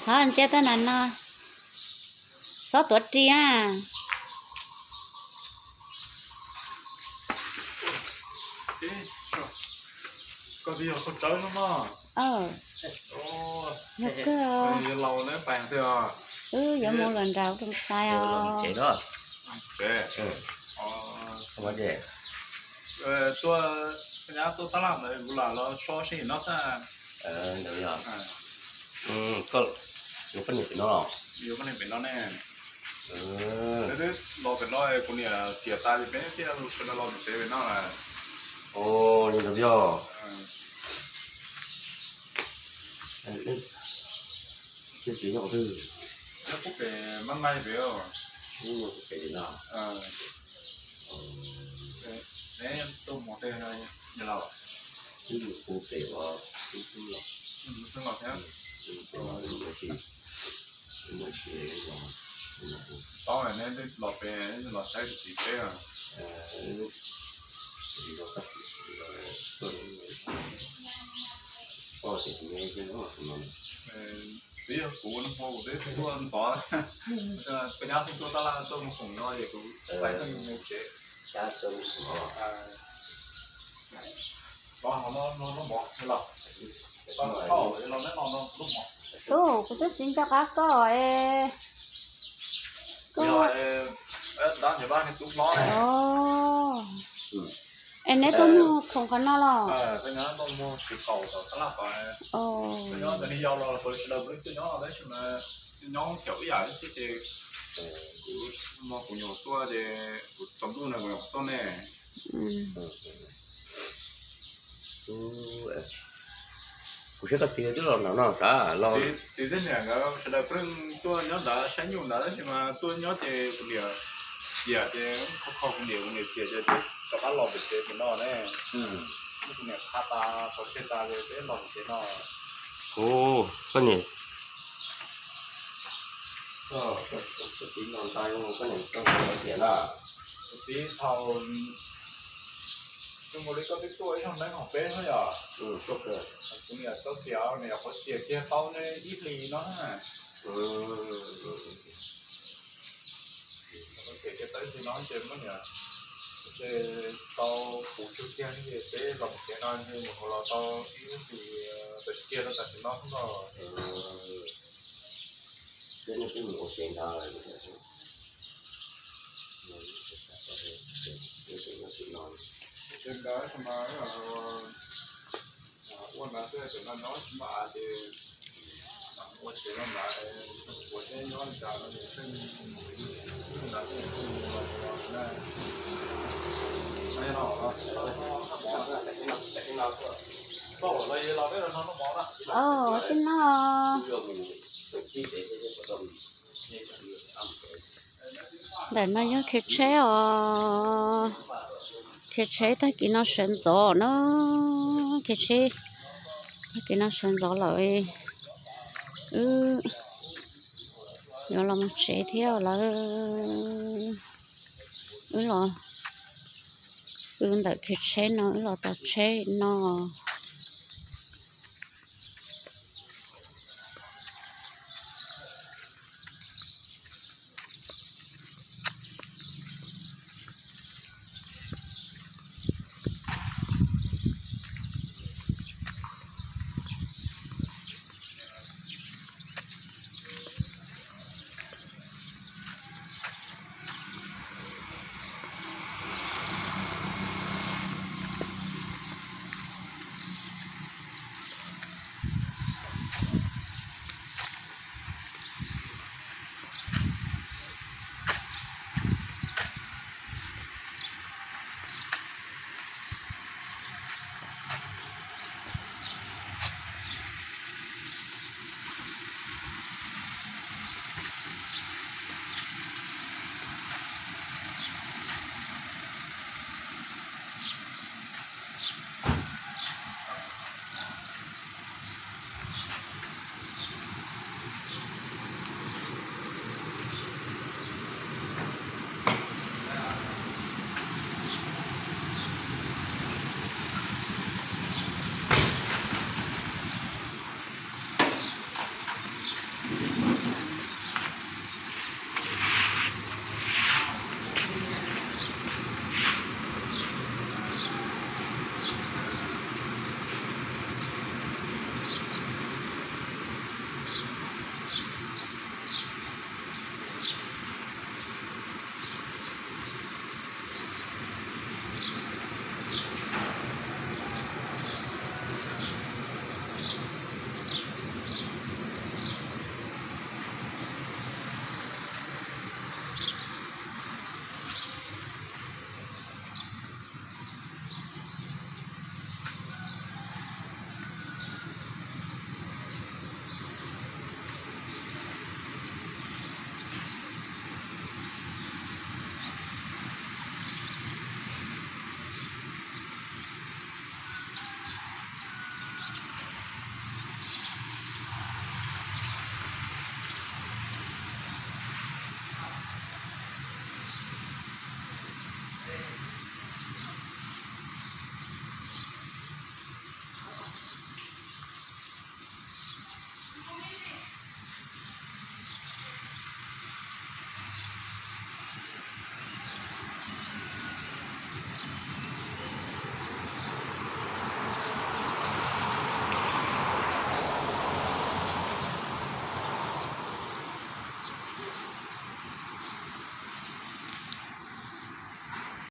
Thov ntsia tau na no, xob tuav ris a. Koj twb yog koj tsawb no no. Yog kawg. Wb yuav mus lawm nram rooj xais os. Tuaj, nyab tuaj tab laj ntawd kuv lam los so seb no xwb. Koj, yuav poj niam pem no los? Yuav poj niam pem no ne. Peb twb los pem no, kuv niam xiam tas ces peb thiaj sawv daws los pem tsev pem no na. Ov, li ntawd yog. Neb tsev nyob qhov twg? Nyob pem Mab Maib pem. Nyob pem no. Neb tuaj mus tej, yog los? Wb mus pem uas Tub Tub los. Tub Tub los thiab. Mus si, mus si los. Tob neb los pem, los saib tus txiv peb. Twb yog kuv no hmo kuv twb tuaj ntxov, koj nyab pheej tuaj tab laj tuaj mus khoom no ces kuv pais tuaj mus tsev. Los no no lub mov los. Tub, kuv twb tsis nco qab koj es. Koj, es neb tuaj mus khoom qhov no los? Nyob ntawd ni yog los rau sawv daws peb tuaj nyob tab sis mas nyob cov ib yam xwb ces kuv, kuv nyuam tuaj ces kuv tsaus ntuj no kuv nyuam tuaj ne. Kuv saib koj txiv twb los nram no sav los. Txiv thiab niam nkawd sawv daws pheej tuaj nyob ntawd saib nyuj ntawd tab sis mas tuaj nyob ces kuv niam xiam ces kho kho kuv niam, kuv niam xiam ces peb rov qab los pem tsev tim no ne. Kuv niam qha tas pov tseg tas ces peb los pem tsev no. Kuv, koj niam, koj txiv los ntais koj niam tau xiam na. Kuv txiv thaum zoo nkaus li koj twb tuaj ib zaug neeb hauv peb no yog. Kuv niam tau xiam, niam qhuav xiam kiag tau ne ib hlis no na. Xiam kiag tau ib hlis no ces muab niam, ces tau puv tsug kiag ces peb los pem tsev no ces nyuam qhuav los tau ib hlis, tam sim kiag rau tam sim no xwb no. Tsev ntawd mas ua ntawd xwb, tam no nyob tsis muaj av ces ua tsev no mas ua tsev nyob li cas no ces pheej ntawd pheej mus los mus los na. Ntawm no yog khiav tsheb os, khiav tsheb tag kis no sawv ntxov na, khiav tsheb tag kis no sawv ntxov lawm, wb yuav los mus tsev thiab lawm, wb los, wb ntawm khiav tsheb no wb los tos tsheb no.